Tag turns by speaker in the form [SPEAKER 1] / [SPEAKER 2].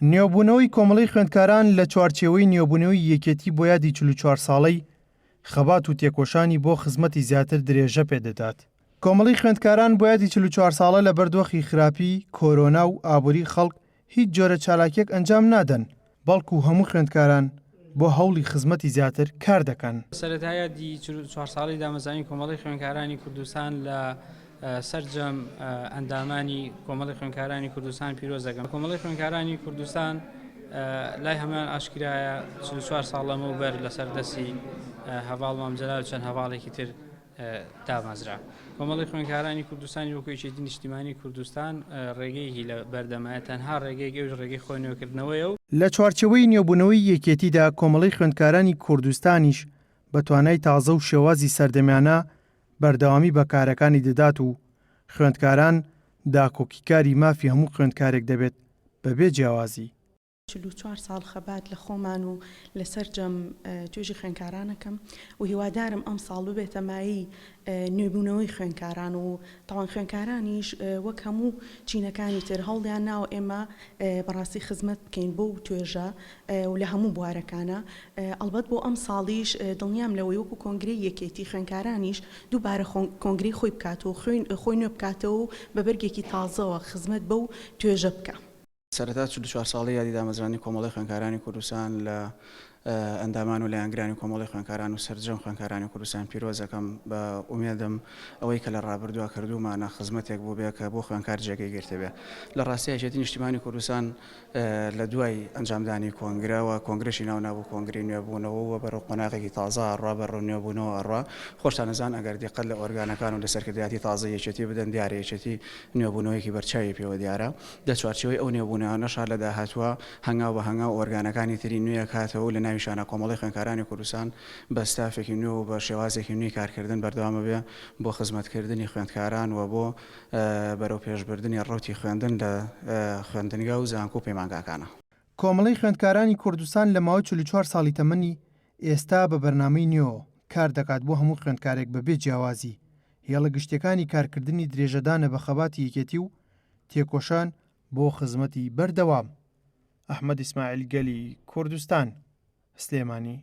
[SPEAKER 1] نوێبوونەوەی کۆمەڵەی خوێندکاران لە چوارچێوەی نوێبوونەوەی یەکێتی بۆ یادی 44 ساڵەی خەبات و تێکۆشانی بۆ خزمەتی زیاتر درێژە پێدەدات. کۆمەڵەی خوێندکاران بۆ یادی 44 ساڵە لە بەردۆخی خراپی کۆرۆنا و ئابووری خەڵک هیچ جۆرە چالاکیەک ئەنجام نادەن، بەڵکو هەموو خوێندکاران بۆ هەوڵی خزمەتی زیاتر کار دەکەن.
[SPEAKER 2] سەرەتا یادی 44 ساڵەی دامەزرانی کۆمەڵەی خوێندکارانی کوردستان لە سەرجەم ئەندامانی کۆمەڵی خوێندکارانی کوردستان پیرۆز دەکەم. کۆمەڵی خوێندکارانی کوردستان لای هەمان ئاشکرایە 44 ساڵ لەمەوبەر لەسەر دەستی هەڤاڵ مام جەلال چەند هەڤاڵێکی تر دامەزرا. کۆمەڵی خوێندکارانی کوردستانی وەکو یەکێتی نیشتیمانی کوردستان ڕێگەیەکی لە بەردەمایە تەنها ڕێگەیەک ئەویش ڕێگەی خۆ نوێکردنەوەیە و.
[SPEAKER 1] لە چوارچێوەی نوێبوونەوەی یەکێتیدا کۆمەڵەی خوێندکارانی کوردستانیش بە توانای تازە و شێوازی سەردەمیانە بەردەوامی بە کارەکانی دەدات و خوێندکاران داکۆکیکاری مافی هەموو خوێندکارێک دەبێت بەبێ جیاوازی.
[SPEAKER 3] 44 ساڵ خەبات لە خۆمان و لە سەرجەم توێژی خوێندکاران ئەکەم و هیوادارم ئەمساڵ ببێتە مایەی نوێبوونەوەی خوێندکاران و تاوان خوێندکارانیش وەک هەموو چینەکانی تر هەوڵیان ناوە ئێمە بەڕاستی خزمەت بکەین بەو توێژە و لە هەموو بوارەکانە ئەڵبەت بۆ ئەمساڵیش دڵنیام لەوەی وەکو کۆنگرەی یەکێتی خوێندکارانیش دووبارە کۆنگرەی خۆی بکاتەوە و خۆی نوێ بکاتەوە و بە بەرگێکی تازەوە خزمەت بەو توێژە بکا.
[SPEAKER 4] سەرەتا 44 ساڵەی یادی دامەزراندنی کۆمەڵەی خوێندکارانی کوردستان لە ئەندامان و لایەنگرانی کۆمەڵەی خوێندکاران و سەرجەم خوێندکارانی کوردستان پیرۆز دەکەم، بە ئومێدم ئەوەی کە لە ڕابردووە کردوومانە خزمەتێک بووبێ کە بۆ خوێندکار جێگەی گرتبێ. لە ڕاستیا یەکێتی نیشتیمانی کوردستان لە دوای ئەنجامدانی کۆنگرە و کۆنگرەشی ناو نابوو کۆنگرەی نوێبوونەوە و بەرەو قۆناغێکی تازە ئەڕوا، بەرەو نوێبوونەوە ئەڕوا. خۆشتان ئەزان ئەگەر دیقەت لە ئۆرگانەکان و لە سەرکردایەتی تازەی یەکێتی بدەن دیارە یەکێتی نوێبوونەوەیەکی بەرچاوی پێوە دیارە. لە چوارچێوەی ئەو نوێبوونەوانەشا لە داهاتووا هەنگاو بە هەنگاو ئۆرگانەکانی تری نوێ ئەکاتەوە و لە ناویشانا کۆمەڵەی خوێندکارانی کوردستان بە ستافێکی نوێ و بە شێوازێکی نوێی کارکردن بەردەوام ئەبێ بۆ خزمەتکردنی خوێندکاران و بۆ بەرەوپێشبردنی ڕەوتی خوێندن لە خوێندنگا و زانکۆ و پەیمانگاکانا.
[SPEAKER 1] کۆمەڵەی خوێندکارانی کوردستان لە ماوەی 44 ساڵی تەمەنی ئێستا بە بەرنامەی نوێوە کار دەکات بۆ هەموو خوێندکارێک بەبێ جیاوازی هێڵە گشتیەکانی کارکردنی درێژەدانە بە خەباتی یەکێتی و تێکۆشان بۆ خزمەتی بەردەوام. ئەحمەد ئیسماعیل گەلی کوردستان، سلێمانی.